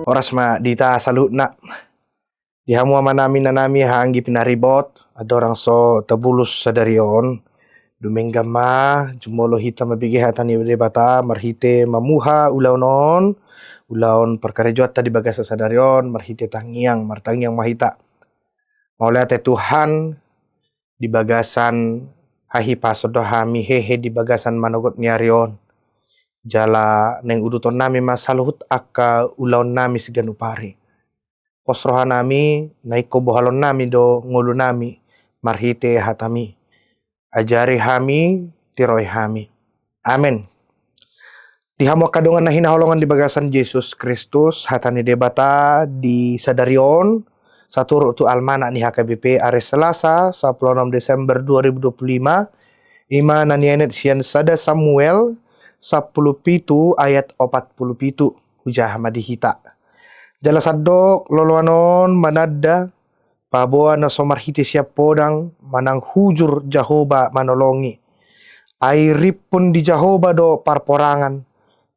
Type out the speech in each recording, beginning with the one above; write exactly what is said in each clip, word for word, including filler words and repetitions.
Horas ma di hita saluhutna. Di hamu amanami, inanami, anggi pinaribot, andorang so tabulus sadari on, dumenggan ma jumolo hita mambege hata ni Debata marhite mamuha ulaon on, ulaon parkarejoanta di bagasan sadari on, marhite tangiang, martangiang ma hita. Mauliate Tuhan, di bagasan hahipason do hami hehe di bagasan manogot ni ari on. Jala naeng udutonnami ma saluhut angka ulaonnami siganup ari. Pos rohanami, na ingkon bohalonnami do ngolunami marhite hatami. Ajari hami, tiroi hami. Amen. Di hamu angka dongan na hinaholongan di bagasan Jesus Kristus, hata ni Debata di sadari on, saturut tu almanak ni H K B P ari Selasa, sampulu onom Desember dua ribu dua puluh lima, ima na nienet sian sada Samuel, sampulu pitu ayat opat pulu pitu, hujaha ma di hita. Jala sandok loloan on mananda, paboa na so marhite sian podang manang hujur Jahowa manolongi. Ai rimpun di Jahowa do parporangan,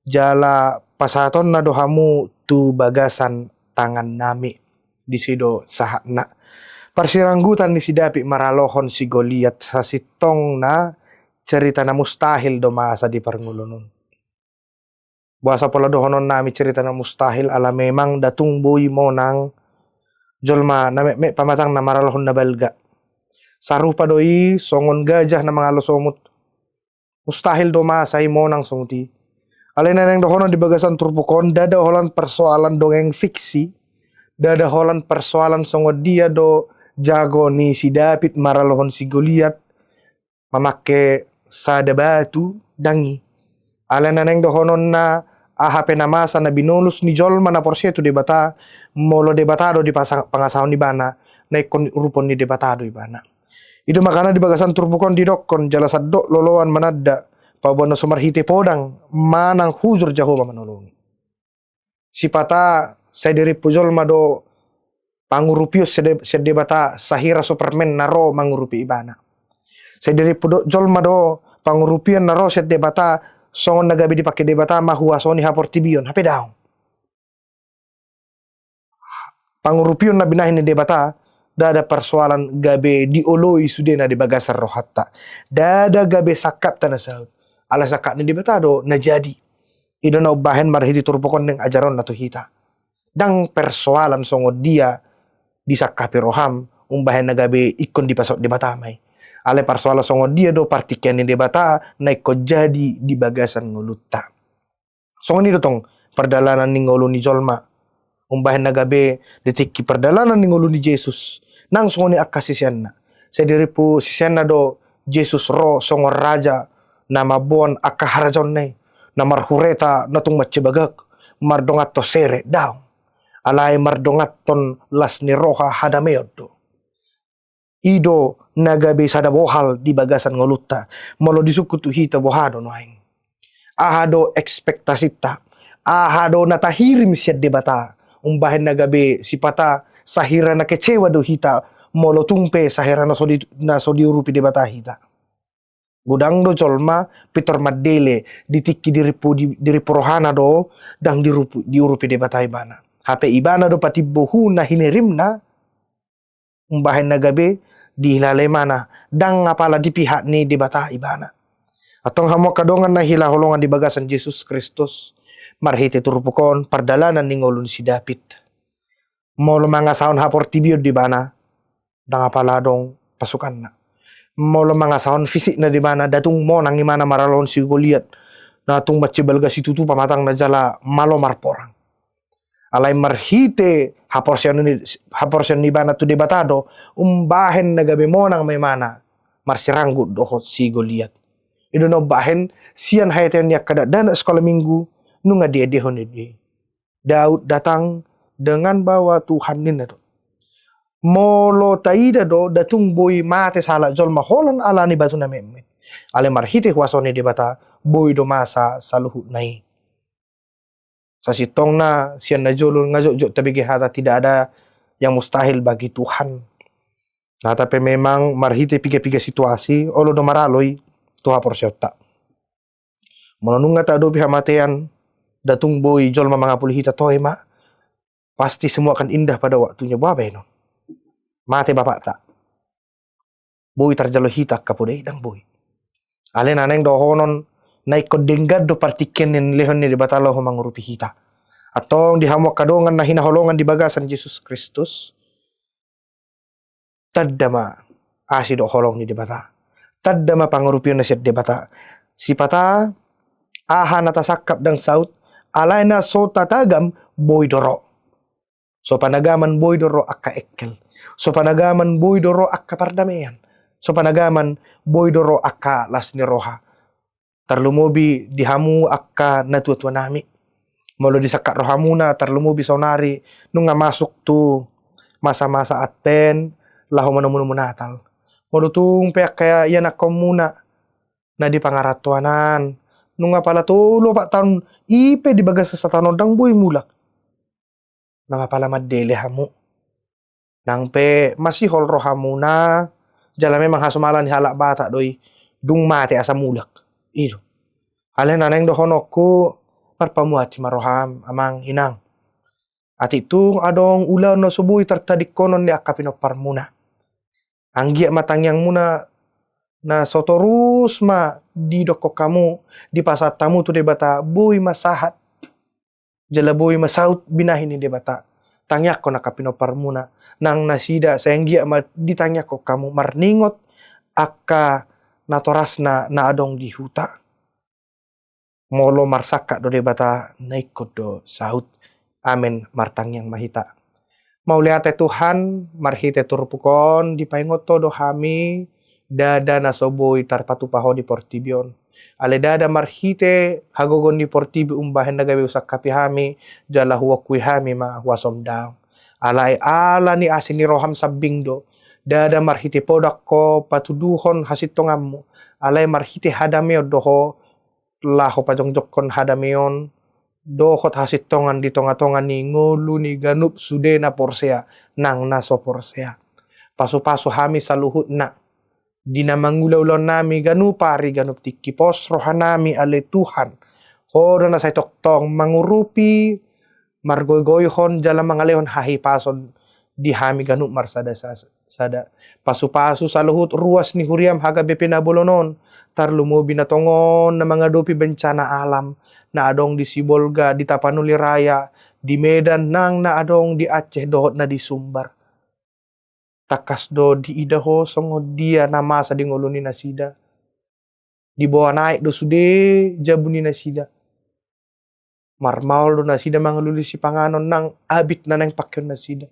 jala pasahatonna do hamu tu bagasan tangannami. Disi do sahatna. Parsiranggutan ni si David maralohon si Goliat, sasintongna cerita na mustahil do masa di parngoluon on. Boasa pola dohononnami cerita na mustahil, ala memang nda tung boi monang jolma na metmet pamatangna maralohon na balga. Sarupa do i songon gajah na mangalo somut. Mustahil do masa i monang songon i. Alai na naeng dohonon di bagasan turpuk on, ndada holan persoalan dongeng fiksi, ndada holan persoalan songon dia do jago ni si David maralohon si Goliat, mamangke sada batu, ndang i. Alai na naeng dohononna, aha pe na masa na binolus ni jolma na porsea tu Debata, molo Debata do dipasa-, pangasahon ibana, na ingkon urupon ni Debata do ibana. I do makana di bagasan turpuk on didokkon, jala sandok loloan mananda, paboa na so marhite podang manang hujur Jahowa manolongi. Sipata sai dirimpu jolma do pangurupion sian De-, sian Debata, sahira so permen na ro mangurupi ibana. Sai dirimpu do jolma do pangurupion na ro sian Debata, songon na gabe dipangke Debata mahuasoni haportibion, hape daong. Pangurupion na binahen ni Debata, ndada persoalan gabe dioloi sudena di bagasan rohanta. Ndada gabe sangkapta na saut. Ala sangkap ni Debata do na jadi. I do na umbahen marhite turpuk on naeng ajaronna tu hita. Ndang persoalan songon dia disangkapi roham, umbahen na gabe ingkon dipasaut Debata ma i. Alai persoalan songon dia do partingkian ni Debata na ingkon jadi di bagasan ngolunta. Songon i do tong pardalanan ni ngolu ni jolma. Umbahen na gabe di tingki pardalanan ni ngolu ni Jesus. Nang songon i angka siseanna. Sai dirimpu siseanna do Jesus ro songon raja na mamboan angka harajaonna i. Na marhureta na tung mansai bagak, mardonganhon sere, daong. Alai mardonganhon las ni roha hadameon do. I do na gabe sada bohal di bagasan ngolunta. Molo disungkun tu hita boha do nuaeng. Aha do ekspektasinta. Aha do na tahirim sian Debata. Umbahen na gabe sipata sahira na kecewa do hita. Molo tung pe sahira na so di, na so diurupi Debata hita. Godang do jolma pintor mandele di tingki dirimpu, di, dirimpu rohana do, ndang dirupu, diurupi Debata ibana. Hape ibana do patimbo hu na hinirimna, umbahen na gabe dihilala ibana, ndang apala di pihak ni Debata ibana. Antong hamu angka dongan na hinaholongan di bagasan Jesus Kristus, marhite turpuk on pardalanan ni ngolu ni si David. Molo mangasahon haportibion do ibana, ndang apala adong pasukanna. Molo mangasahon fisikna do ibana, nda tung monang ibana maralohon si Goliat, na tung mansai balga situtu pamatangna jala malo marporang. Alai marhite haporseaon ni, haporseaon ni ibana tu Debata do, umbahen na gabe monang ma ibana marsiranggut dohot si Goliat. I do na umbahen sian haeteon ni angka dakdanak sikola minggu, nunga diadehon i. Daud datang dengan bawa Tuhan ninna do. Molo taida do, nda tung boi mate sahalak jolma holan ala ni batu na metmet. Alai marhite huaso ni Debata, boi do masa saluhutna i. Sasintongna sian na jolo nga jotjot tabege hata tidak ada yang mustahil bagi Tuhan. Hata pe memang marhite piga-piga situasi, olo do maralo i tu haporseaonta. Molo nunga taadopi hamatean, nda tung boi jolma mangapuli hita, toe ma. Pasti semua akan indah pada waktunya. Boha baenon? Mate bapakta. Boi tarjalo hita angka poda i? Ndang boi. Alai na naeng dohonon, na ingkon denggan do partingkian na nilehon ni Debata laho mangurupi hita. Antong di hamu angka dongan na hinaholongan di bagasan Jesus Kristus, tanda ma asi dohot holong ni Debata. Tanda ma pangurupion na sian Debata. Sipata aha na tasangkap ndang saut, alai na so tatagam boi do ro. So panagaman boi do ro angka engkel. So panagaman boi do ro angka pardamean. So panagaman boi do ro angka las ni roha. Tarlumobi di hamu angka natuatua nami. Molo disangkap rohamuna, tarlumobi saonari nunga masuk tu masa-masa Advent laho manomunomu Natal. Molo tung pe angka ianakhonmuna na di pangarantoan an, nunga pala tolu opat taon i pe di bagasan sataon on ndang boi mulak. Nunga pala mandele hamu. Nang pe masihol rohamuna, jala memang hasumala ni halak Batak do i, dung mate asa mulak. I do. Alai na naeng dohononku, marpamuati ma roham, amang, inang. Atik tung adong ulaon na so boi tartadingkonon di angka pinomparmuna. Anggiat ma tangiangmuna na so torus ma didokkon hamu, dipasahat hamu tu Debata, boi ma sahat. Jala boi ma saut binahi ni Debata. Tangiangkon angka pinomparmuna nang nasida, sai anggiat ma ditangiangkon hamu marningot angka natorasna na adong di huta. Molo marsangkap do Debata, na ingkon do saut. Amen. Martangiang ma hita. Mauliate Tuhan, marhite turpuk on dipaingot Ho do hami ndada na so boi tarpatupa Ho di portibi on. Alai ndada marhite hagogoon ni portibi umbahen na gabe husangkapi hami, jala huongkui hami ma huasom daong. Alai ala ni asi ni roham sambing do, ndada marhite podang Ho patuduhon hasintonganmu, alai marhite hadameon do Ho laho pajongjongkon hadameon dohot hasintongan di tongatonga ni ngolu ni ganup sude na porsea nang na so porsea. Pasupasu hami saluhutna di na mangula ulaonnami ganup ari ganup tingki. Pos rohanami ale Tuhan, Ho do na sai tongtong mangurupi, margoigoihon jala mangalehon hahipason di hami ganup marsada sa-, sada. Pasupasu saluhut ruas ni huriam H K B P na bolon on, tarlumobi na tongon na mangadopi bencana alam na adong di Sibolga, di Tapanuli Raya, di Medan nang na adong di Aceh dohot na di Sumbar. Tangkas do diida Ho songon dia na masa di ngolu ni nasida. Diboan aek do sude jabu ni nasida. Marmaol do nasida mangalului sipanganon nang abit na naeng pangkeon nasida.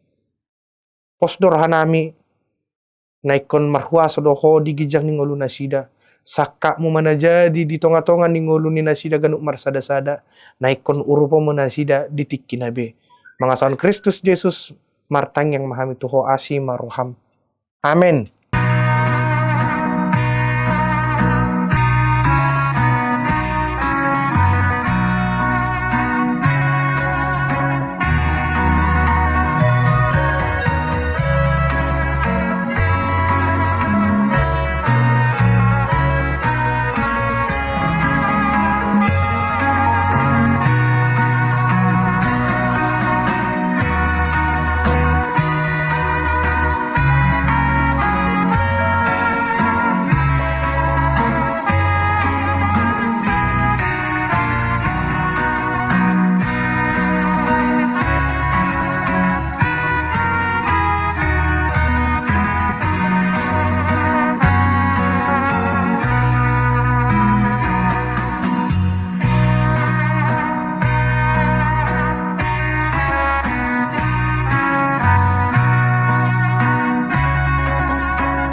Pos do rohanami, na ingkon marhuaso do Ho di ginjang ni ngolu nasida. Sangkapmu ma na jadi di tongatonga ni ngolu ni nasida ganup marsadasada, na ingkon uruponmu nasida di tingki na be. Mangasahon Kristus Jesus, martangiang ma hami tu Ho, asi ma roham. Amen.